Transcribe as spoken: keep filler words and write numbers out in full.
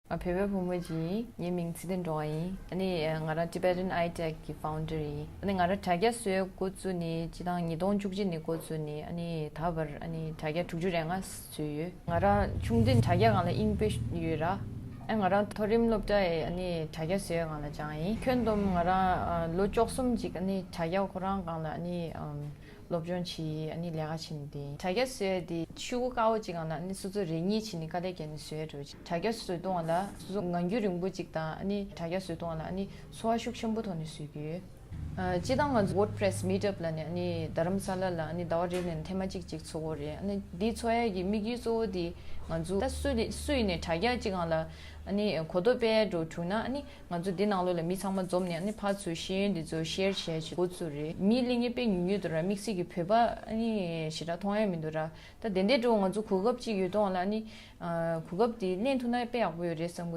ང་བོད་པའི་བུ་མོ་ཅིག་ཡིན། ངའི་མིང་ཚེ་བརྟན་སྒྲོལ་དཀར་ཡིན། ཨ་ནི་ང་རང་Tibetan Eye Tech གི་founder ཡིན། ཨ་ནི་ང་རང་དྲ་རྒྱ་བཟོས་འགོ་བཙུགས་ནས་སྤྱིར་བཏང་ཉིས་སྟོང་བཅུ་གཅིག་ནས་འགོ་བཙུགས་ནས་ཨ་ནི་ད་བར་ཨ་ནི་དྲ་རྒྱ་དྲུག་ཅུ་རེ་ལྔ་བཟོས་ཡོད། ང་རང་ཆུང་དུས་དྲ་རྒྱ་སྒང་ལ་དབྱིངས་དཔེ་ཡོད་ར། ཨ་ང་རང་མཐོ་རིམ་སློབ་གྲྭ་ཡི་ཨ་ནི་དྲ་རྒྱ་བཟོས་སྒང་ལ་སྦྱངས་ཡིན། ཁྱོན་བསྡོམས་ང་རང་ཨ་ལོ་བཅུ་གསུམ་ཅིག་ཨ་ནི་དྲ་རྒྱ་ཁོ་རང་སྒང་ལ་ཨ་ནི་ཨམ། སློབ་སྦྱོང་བྱས། ཨ་ནི་ལས་ཀ་བྱེད་ནི་དེ་ཡིན། དྲ་རྒྱ་བཟོས་དེ་ཤོག་གུ་དཀར་པོ་ཅིག་སྒང་ལ་ཨ་ནི་སོ་སོ་རེ་གཉིས་བྱས་ནས་དཀའ་ལས་བརྒྱབ་ནས་བཟོས་འགྲོ། དྲ་རྒྱ་བཟོས་གཏོང་བ་ལ་སོ་སོ་ངང་རྒྱུད་རིང་པོ་ཅིག་དང་ཨ་ནི་དྲ་རྒྱ་བཟོས་གཏོང་བ་ལ་ཨ་ནི་ཚོར་བ་ཤུགས་ཆེན་པོ་ཐོག་ནས་བཟོས་ཀྱི་ཡོད། ཨ་སྤྱིར་བཏང་ང་ཚོ་WordPress Meetup ལ་ནི་ཨ་ནི་རྡ་རམ་ས་ལ་ལ་ཨ་ནི་ཟླ་བ་རེ་ནས་ཐེངས་མ་གཅིག་ཅིག་ཚོགས་ཀྱི་ཡོད་རེད། ཨ་ནི་འདི་ཚོགས་ཡ་གི་དམིགས་ཡུལ་གཙོ་བོ་དེ་ང་ཚོ་ད་སུ་ལ་སུ་ཡིན་ནའི་དྲ་རྒྱ་ཅིག་སྒང་ལ་ཨ་ནི་གོ་རྟོགས་སྤེལ་འགྲོ་བྱུང་ན་ཨ་ནི། ང་ཚོ་འདི་ནང་ལོགས་ལ་མི་ཚང་མ་འཛོམས་ནས་ཨ་ནི་ཕར་ཚུར་ཤེས་ཡོན་འདི་ཚོ་ཤེར་བྱས་བྱས་འགོ་བཙུགས་རེད། མིའི་ལེགས་ཉེས་དཔེ་ཉུང་ཉུང་འདུག་ར། དམིགས་བསལ་གྱི་བོད་པ་ཨ་ནི་ཞེ་དྲག་མཐོང་ཡ་མི་འདུག་ར། ད་དེ་འདྲའི་འགྲོ་ང་ཚོ་གོ་སྐབས་ཅིག་ཡོད་དོ་ལ་ཨ་ནི་ཨ་གོ་སྐབས་དེ་ལེན་ཐུབ་ན་དཔེ་ཡག་པོ་ཡོད་རེད་བསམ་གི།